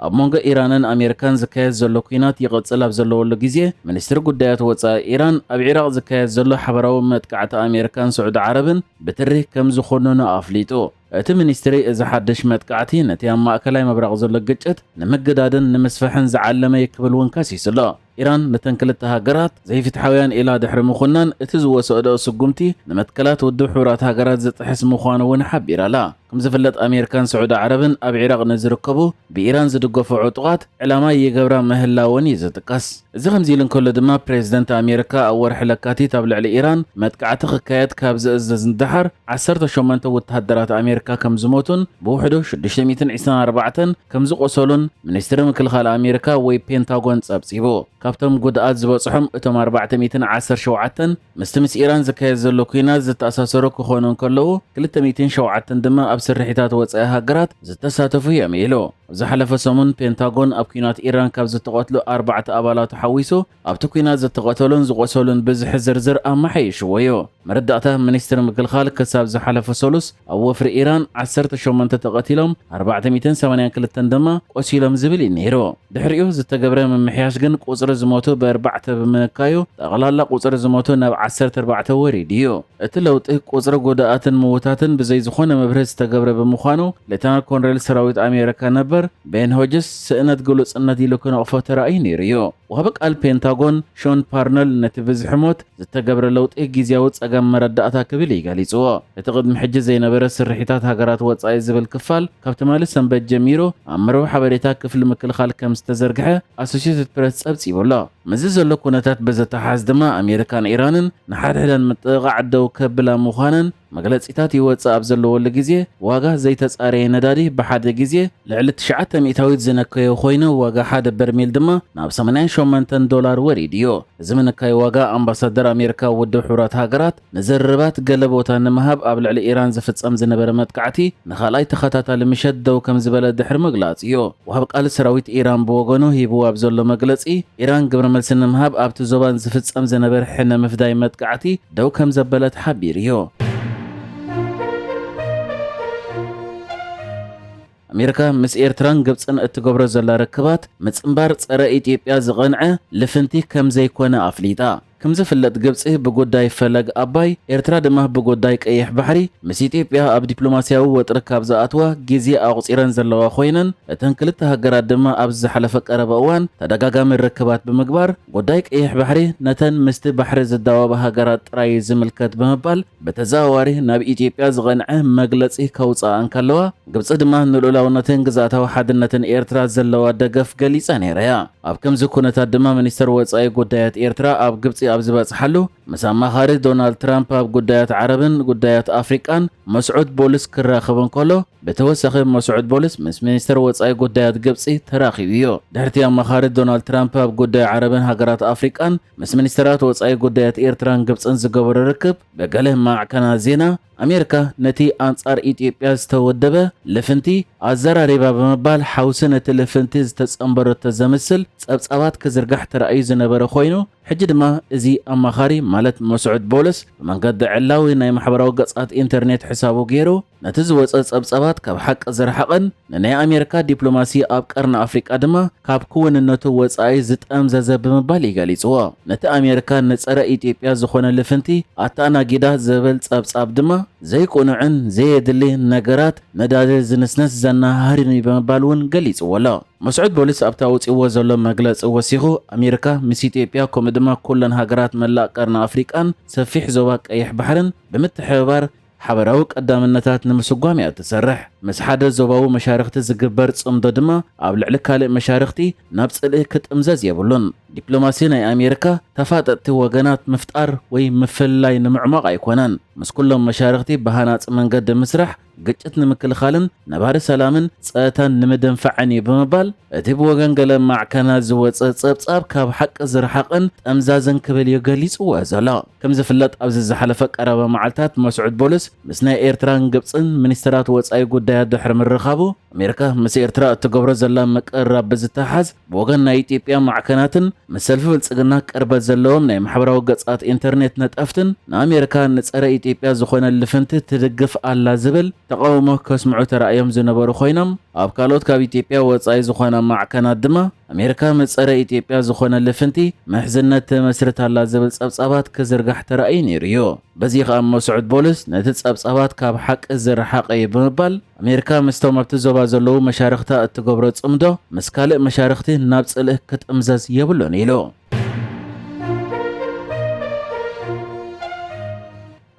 ኣብ መንጎ ኢራንን ኣሜሪካን ዝካየድ ዘሎ ኲናት ይቕጽል ኣብ ዘለወሉ ግዜ፣ ሚኒስትሪ ጉዳያት ወጻኢ ኢራን ኣብ ዒራቕ ዝካየድ ዘሎ ሓበራዊ መጥቃዕቲ ኣሜሪካን ስዑዲ ዓረብን ብትሪ ከም ዝኹንኖ ኣፍሊጡ። እቲ ሚኒስትሪ፣ እዚ ሓድሽ መጥቃዕቲ ነቲ ኣብ ማእከላይ ምብራቕ ዘሎ ግጭት ንምግዳድን ንምስፋሕን ዝዓለመ እዩ ክብል እውን ከሲሱ ኣሎ። ኢራን ነተን ክልተ ሃገራት ዘይፍትሓውያን ኢላ ድሕሪ ምኹናን፣ እቲ ዝወሰደኦ ስጉምቲ ንመትከላት ውድብ ሕቡራት ሃገራት ዝጥሕስ ምዃኑ እውን ሓቢራ ኣላ። ከም ዝፍለጥ፣ ኣሜሪካን ስዑዲ ዓረብን ኣብ ዒራቕ ንዝርከቡ ብኢራን ዝድገፉ ዕጡቓት ዕላማ ይገብራ ምህላወን እዩ ዝጥቀስ። እዚ ከምዚ ኢሉ እንከሎ ድማ፣ ፕሬዚደንት ኣሜሪካ ኣብ ወርሒ ለካቲት ኣብ ልዕሊ ኢራን መጥቃዕቲ ክካየድ ካብ ዝእዘዝ ንደሓር፣ ዓሰርተ ሸሞንተ ወተሃደራት ኣሜሪካ ከም ዝሞቱን ብውሕዱ ሽዱሽተ ሚእትን ዕስራን ኣርባዕተን ከም ዝቖሰሉን ሚኒስትሪ ምክልኻል ኣሜሪካ ወይ ፔንታጎን ጸብጺቡ። ካብቶም ጉድኣት ዝበጽሖም፣ እቶም ኣርባዕተ ሚእትን ዓሰርተ ሸውዓተን ምስቲ ምስ ኢራን ዝካየድ ዘሎ ኲናት ዝተኣሳሰሩ ክኾኑ እንከለዉ፣ ክልተ ሚእትን ሸውዓተን ድማ ኣብ ስርሒታት ወጻኢ ሃገራት ዝተሳተፉ እዮም ኢሉ። ኣብ ዝሓለፈ ሰሙን፣ ፔንታጎን ኣብ ኲናት ኢራን ካብ ዝተቐትሉ ኣርባዕተ ኣባላቱ ሓዊሱ፣ ኣብቲ ኲናት ዝተቐተሉን ዝቖሰሉን ብዝሒ ዝርዝር ኣመሓይሽዎ እዩ። መረዳእታ ሚኒስትሪ ምክልኻል፣ ክሳብ ዝሓለፈ ሰሉስ ኣብ ወፍሪ ኢራን ዓሰርተ ሸሞንተ ተቐቲሎም፣ ኣርባዕተ ሚእትን ሰማንያን ክልተን ድማ ቆሲሎም ዝብል እዩ ነይሩ። ድሕሪኡ ዝተገብረ ምምሕያሽ ግን፣ ቁጽሪ ዝሞቱ ብኣርባዕተ ብምንካዩ፣ ጠቕላላ ቁጽሪ ዝሞቱ ናብ ዓሰርተ ኣርባዕተ ወሪዱ እዩ። እቲ ለውጢ፣ ቁጽሪ ጉድኣትን ምውታትን ብዘይ ዝኾነ መብርሂ ዝተገብረ ብምዃኑ፣ ሌተናል ኮሎኔል ሰራዊት ኣሜሪካ ነበር ቤን ሆጅስ፣ ስእነት ግሉጽነት ኢሉ ክነቕፎ ተራእዩ ነይሩ እዩ። ወሃቢ ቃል ፔንታጎን ሾን ፓርነል፣ ነቲ ብዝሒ ሞት ዝተገብረ ለውጢ ግዝያዊ ጸገም መረዳእታ ክብል እዩ ገሊጽዎ። እቲ ቅድሚ ሕጂ ዘይነበረ ስርሒታት ሃገራት ወጻኢ ዝብል ክፋል፣ ካብ ትማሊ ሰንበት ጀሚሩ ኣብ መርበብ ሓበሬታ ክፍሊ ምክልኻል ከም ዝተዘርግሐ ኣሶሲየትድ ፕረስ ጸብጺቡ ኣሎ። ምስዚ ዘሎ ኩነታት ብዝተሓዝ ድማ፣ ኣሜሪካን ኢራንን ንሓድሕደን ምጥቕቓዕ ደው ከብላ ምዃነን መግለጺታት ይወጽእ ኣብ ዘለወሉ ግዜ፣ ዋጋ ዘይተጻረየ ነዳዲ ብሓደ ግዜ ልዕሊ ትሽዓተ ሚእታዊት ዝነከየ ኮይኑ፣ ዋጋ ሓደ በርሜል ድማ ናብ ሰማንያን ሸሞንተን ዶላር ወሪዱ እዩ። እዚ ምንካይ ዋጋ፣ ኣምባሳደር ኣሜሪካ ኣብ ውድብ ሕቡራት ሃገራት ንዝርርባት ገለ ቦታ ንምሃብ ኣብ ልዕሊ ኢራን ዝፍጸም ዝነበረ መጥቃዕቲ ንኻልኣይ ተኸታታሊ ምሸት ደው ከም ዝበለ ድሕሪ ምግላጽ እዩ። ወሃብ ቃል ሰራዊት ኢራን ብወገኑ ሂብዎ ኣብ ዘሎ መግለጺ፣ ኢራን ግብረ መልሲ ንምሃብ ኣብቲ ዞባ ዝፍጸም ዝነበረ ሕነ ምፍዳይ መጥቃዕቲ ደው ከም ዘበለት ሓቢሩ እዩ። ኣሜሪካ ምስ ኤርትራን ግብጽን እትገብሮ ዘላ ርክባት፣ ምጽንባር ጸረ ኢትዮጵያ ዝቐንዐ ልፍንቲ ከም ዘይኮነ ኣፍሊጣ። ከም ዝፍለጥ፣ ግብጺ ብጉዳይ ፈለግ ኣባይ፣ ኤርትራ ድማ ብጉዳይ ቀይሕ ባሕሪ ምስ ኢትዮጵያ ኣብ ዲፕሎማስያዊ ወጥሪ ካብ ዝኣትዋ ግዜ ኣቑጺረን ዘለዋ ኮይነን፣ እተን ክልተ ሃገራት ድማ ኣብዚ ዝሓለፈ ቀረባ እዋን ተደጋጋሚ ርክባት ብምግባር፣ ጉዳይ ቀይሕ ባሕሪ ነተን ምስቲ ባሕሪ ዝዳወባ ሃገራት ጥራይ እዩ ዝምልከት ብምባል፣ ብተዘዋዋሪ ናብ ኢትዮጵያ ዝቐንዐ መግለጺ ከውጽኣ እንከለዋ፣ ግብጺ ድማ ንልኡላውነትን ግዝኣታዊ ሓድነትን ኤርትራ ዘለዋ ደገፍ ገሊጻ ነይራ እያ። ኣብ ከምዚ ኩነታት ድማ፣ ሚኒስተር ወጻኢ ጉዳያት ኤርትራ ኣብ ግብጺ ኣብ ዝበጽሓሉ፣ ምስ ኣማኻሪ ዶናልድ ትራምፕ ኣብ ጉዳያት ዓረብን ጉዳያት ኣፍሪቃን መስዑድ ቦልስ ክራኸብ እንከሎ፣ ብተወሳኺ መስዑድ ቦልስ ምስ ሚኒስተር ወጻኢ ጉዳያት ግብጺ ተራኺቡ እዩ። ድሕርቲ ኣማኻሪ ዶናልድ ትራምፕ ኣብ ጉዳይ ዓረብን ሃገራት ኣፍሪቃን ምስ ሚኒስተራት ወጻኢ ጉዳያት ኤርትራን ግብጽን ዝገበሮ ርክብ፣ ብገለ ማዕከናት ዜና፣ ኣሜሪካ ነቲ ኣንጻር ኢትዮጵያ ዝተወደበ ልፍንቲ ኣዘራሪባ ብምባል፣ ሓውሲ ነቲ ልፍንቲ ዝተጸንበረቶ ዘምስል ጸብጻባት ክዝርጋሕ ተራእዩ ዝነበረ ኮይኑ፣ ሕጂ ድማ እዚ ኣማኻሪ፣ ማለት መስዑድ ቦልስ፣ ብመንገዲ ዕላዊ ናይ ማሕበራዊ ገጻት ኢንተርኔት ሕሳቡ ገይሩ፣ ነቲ ዝወጸ ጸብጻባት ካብ ሓቂ ዝረሓቐን ንናይ ኣሜሪካ ዲፕሎማሲ ኣብ ቀርኒ ኣፍሪቃ ድማ ካብ ክውንነቱ ወጻኢ ዝጠምዘዘ ብምባል እዩ ገሊጽዎ። ነቲ ኣሜሪካ ንጸረ ኢትዮጵያ ዝኾነ ልፍንቲ ኣተኣናጊዳ ዝብል ጸብጻብ ድማ ዘይቅኑዕን ዘየድሊ ነገራት ነዳዲ ዝንስንስ ዘናሃሪን እዩ ብምባል እውን ገሊጽዎ ኣሎ። መስዑድ ቦልስ ኣብቲ ኣውጺእዎ ዘሎ መግለጺ ወሲኹ፣ ኣሜሪካ ምስ ኢትዮጵያ ከምኡ ድማ ኩለን ሃገራት መላእ ቀርኒ ኣፍሪቃን ሰፊሕ ዞባ ቀይሕ ባሕርን ብምትሕብባር ሓበራዊ ቀዳምነታት ንምስጓም እያ እትሰርሕ። ምስ ሓደ ዞባዊ መሻርኽቲ ዝግበር ጽምዶ ድማ ኣብ ልዕሊ ካልእ መሻርኽቲ ናብ ጽልኢ ክጥምዘዝ የብሉን። ዲፕሎማሲ ናይ ኣሜሪካ ተፋጠጥቲ ወገናት ምፍጣር ወይ ምፍልላይ ንምዕሟቕ ኣይኮነን። ምስ ኩሎም መሻርኽቲ ብሃናጺ መንገዲ ምስራሕ ግጭት ንምክልኻልን ነባሪ ሰላምን ጸጥታን ንምድንፋዕን እዩ ብምባል፣ እቲ ብወገን ገለ ማዕከናት ዝወጸ ጸብጻብ ካብ ሓቂ ዝረሓቐን ጠምዛዝን ክብል እዩ ገሊጽዎ ዘሎ። ከም ዝፍለጥ፣ ኣብዚ ዝሓለፈ ቀረባ መዓልታት መስዑድ ቦልስ ምስ ናይ ኤርትራን ግብጽን ሚኒስተራት ወጻኢ ጉዳያት ድሕሪ ምርኻቡ፣ ኣሜሪካ ምስ ኤርትራ እትገብሮ ዘላ ምቅርራብ ብዝተሓዝ፣ ብወገን ናይ ኢትዮጵያ ማዕከናትን ምስ ሰልፊ ብልጽግና ቅርበት ዘለዎም ናይ ማሕበራዊ ገጻት ኢንተርኔት ነጠፍትን፣ ንኣሜሪካ ንጸረ ኢትዮጵያ ዝኾነ ልፍንቲ ትድግፍ ኣላ ዝብል ተቓውሞ ከስምዑ ተራእዮም ዝነበሩ ኮይኖም፣ ኣብ ካልኦት ካብ ኢትዮጵያ ወጻኢ ዝኾና ማዕከናት ድማ ኣሜሪካ ምስ ጸረ ኢትዮጵያ ዝኾነ ልፍንቲ ምሕዝነት ትመስርት ኣላ ዝብል ጸብጻባት ክዝርጋሕ ተራእዩ ነይሩ እዩ። በዚ ከኣ መስዑድ ቦልስ ነቲ ጸብጻባት ካብ ሓቂ ዝረሓቐ እዩ ብምባል፣ ኣሜሪካ ምስቶም ኣብቲ ዞባ ዘለዉ መሻርኽታ እትገብሮ ጽምዶ ምስ ካልእ መሻርኽቲ ናብ ጽልኢ ክጥምዘዝ የብሉን ኢሉ።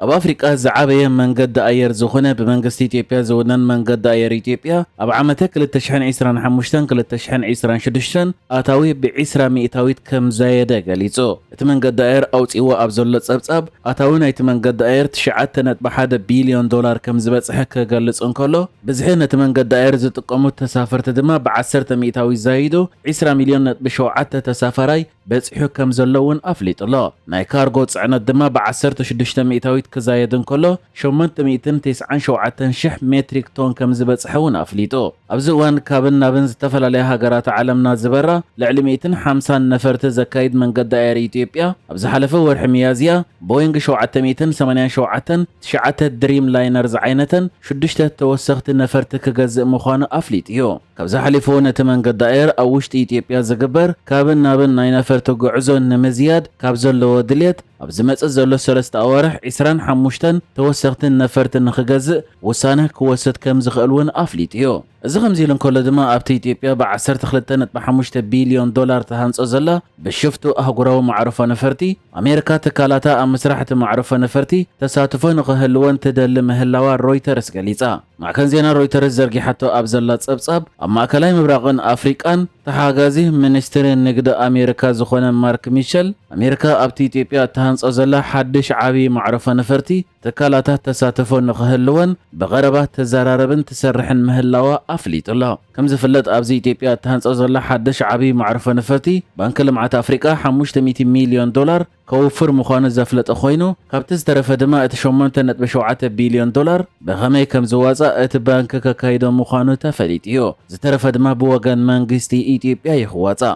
ኣብ ኣፍሪቃ ዝዓበየ መንገዲ ኣየር ዝኾነ ብመንግስቲ ኢትዮጵያ ዝውነን መንገዲ ኣየር ኢትዮጵያ ኣብ ዓመተ ክልተ ሽሕን ዕስራን ሓሙሽተን ክልተ ሽሕን ዕስራን ሽዱሽተን ኣታዊ ብዒስራ ሚእታዊት ከም ዘየደ ገሊጹ። እቲ መንገዲ ኣየር ኣውጺዎ ኣብ ዘሎ ጸብጻብ ኣታዊ ናይቲ መንገዲ ኣየር ትሽዓተ ነጥቢ ሓደ ቢልዮን ዶላር ከም ዝበጽሐ ክገልጽ እንከሎ፣ ብዝሒ ነቲ መንገዲ ኣየር ዝጥቀሙ ተሳፈርቲ ድማ ብዓሰርተ ሚእታዊት ዛይዱ ዒስራ ሚልዮን ነጥቢ ሸውዓተ ተሳፋራይ በጺሑ ከም ዘሎ እውን ኣፍሊጡ ኣሎ። ናይ ካርጎ ጽዕነት ድማ ብዓሰርተ ሽዱሽተ ሚእታዊት ክዛየድ እንከሎ፣ ሸሞንተ ሚእትን ተስዓን ሸውዓተን ሽሕ ሜትሪክ ቶን ከም ዝበጽሐ እውን ኣፍሊጡ። ኣብዚ እዋን ካብን ናብን ዝተፈላለያ ሃገራት ዓለምና ዝበራ ልዕሊ ሚእትን ሓምሳን ነፈርቲ ዘካይድ መንገዲ ኣየር ኢትዮጵያ፣ ኣብ ዝሓለፈ ወርሒ ሚያዝያ ቦይንግ ሸውዓተ ሚእትን ሰማንያን ሸውዓተን ትሽዓተ ድሪም ላይነር ዝዓይነተን ሽዱሽተ ተወሰኽቲ ነፈርቲ ክገዝእ ምዃኑ ኣፍሊጡ እዩ። ካብዚ ሓሊፉ ነቲ መንገዲ ኣየር ኣብ ውሽጢ ኢትዮጵያ ዝግበር ካብን ናብን ናይ ነፈርቲ ጉዕዞ ንምዝያድ ካብ ዘለዎ ድልየት፣ ኣብ ዝመጽእ ዘሎ ሰለስተ ኣዋርሕ ዒስራን ሓሙሽተን ተወሰኽቲ ነፈርቲ ንኽገዝእ ውሳነ ክወስድ ከም ዝኽእል እውን ኣፍሊጡ እዩ። እዚ ከምዚ ኢሉ እንከሎ ድማ ኣብቲ ኢትዮጵያ ብ ዓሰርተ ክልተ ነጥቢ ሓሙሽተ ቢልዮን ዶላር ተሃንጾ ዘላ ብሽፍቱ ኣህጉራዊ መዕርፎ ነፈርቲ፣ ኣሜሪካ ትካላታ ኣብ ምስራሕ እቲ መዕርፎ ነፈርቲ ተሳትፎ ንኽህልወን ትደሊ ምህላዋ ሮይተርስ ገሊጻ። ማዕከን ዜና ሮይተርስ ዘርጊሓቶ ኣብ ዘላ ጸብጻብ፣ ኣብ ማእከላይ ምብራቕን ኣፍሪቃን ተሓጋዚ ሚኒስትሪ ንግዲ ኣሜሪካ ዝኾነ ማርክ ሚሸል፣ ኣሜሪካ ኣብቲ ኢትዮጵያ እትሃንጾ ዘላ ሓድሽ ዓቢ መዕረፎ ነፈርቲ ትካላታ ተሳትፎ ንኽህልወን ብቐረባ ትዘራረብን ትሰርሕን ምህላዋ ኣፍሊጡ ኣሎ። ከም ዝፍለጥ፣ ኣብዚ ኢትዮጵያ እትሃንጾ ዘላ ሓድሽ ዓቢ መዕረፎ ነፈርቲ፣ ባንኪ ልምዓት ኣፍሪቃ ሓሙሽተ ሚእቲ ሚልዮን ዶላር ከውፍር ምዃኑ ዘፍለጠ ኮይኑ፣ ካብቲ ዝተረፈ ድማ እቲ ሸሞንተ ነጥቢ ሸውዓተ ቢልዮን ዶላር ብኸመይ ከም ዝዋጻእ እቲ ባንኪ ከካይዶ ምዃኑ ተፈሊጡ እዩ። ዝተረፈ ድማ ብወገን መንግስቲ ኢትዮጵያ እዩ ክዋጻእ።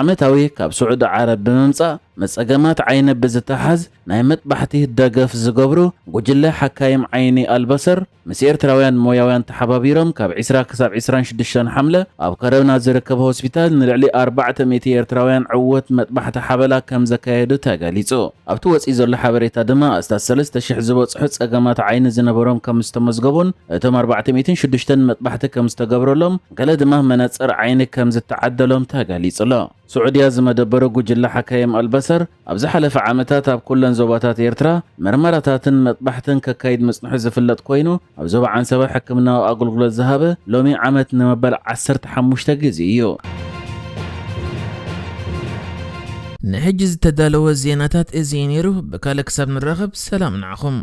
ዓመታዊ ካብ ስዑዲ ዓረብ ብምምጻእ መጸገማት ዓይኒ ብዝተሓዝ ናይ መጥባሕቲ ደገፍ ዝገብሩ ጉጅለ ሓካይም ዓይኒ ኣልበሰር፣ ምስ ኤርትራውያን ሞያውያን ተሓባቢሮም ካብ ዕስራ ክሳብ ዕስራን ሽዱሽተን ሓምለ ኣብ ከረና ዝርከብ ሆስፒታል ንልዕሊ ኣርባዕተ ሚእቲ ኤርትራውያን ዕዉት መጥባሕቲ ሓበላ ከም ዘካየዱ ተገሊጹ። ኣብቲ ወጺኡ ዘሎ ሓበሬታ ድማ፣ ኣስታት ሰለስተ ሽሕ ዝበጽሑ ጸገማት ዓይኒ ዝነበሮም ከም ዝተመዝገቡን፣ እቶም ኣርባዕተ ሚእትን ሽዱሽተን መጥባሕቲ ከም ዝተገብረሎም፣ ገለ ድማ መነጽር ዓይኒ ከም ዝተዓደሎም ተገሊጹ ኣሎ። ስዑድያ ዝመደበሩ ጉጅለ ሓካይም ኣልበሰር፣ ኣብ ዝሓለፈ ዓመታት ኣብ ኩለን ዞባታት ኤርትራ መርመራታትን መጥባሕትን ከካይድ ምጽንሑ ዝፍለጥ ኮይኑ፣ ኣብ ዞባ ዓንሰባ ሕክምናዊ ኣገልግሎት ዝሃበ ሎሚ ዓመት ንመበል ዓሰርተ ሓሙሽተ ግዜ እዩ። ንሕጂ ዝተዳለወ ዜናታት እዚ እዩ ነይሩ። ብካልእ ክሳብ ንራኸብ፣ ሰላም ንዓኹም።